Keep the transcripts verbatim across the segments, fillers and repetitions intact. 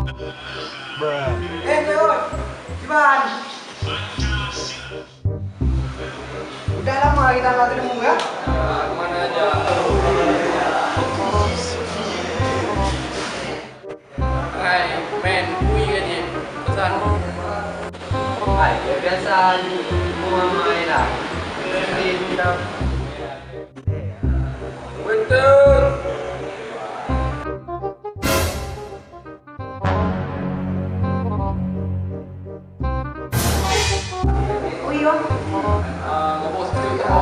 Eh, Teun, Iban. Udah lama kita nggak ketemu, ya? Kemana aja? Hai, men, kui gaji. Pesan. Hai, ya biasa ni. Cuma main lah. Betul. Oh iya. Ah, ngebos tu, ya.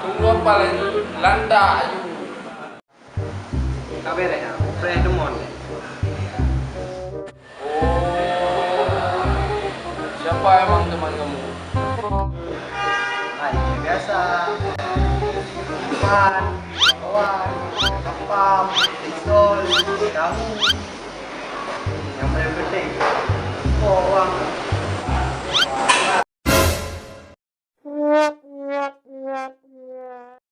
Tunggu apa lagi? Landak aju. Ka beres dah. Fresh demoun. Oh, siapa emang teman kamu? Hai, biasa. Pan, kawan, kapam, pistol, tahu. Yang paling penting, kau orang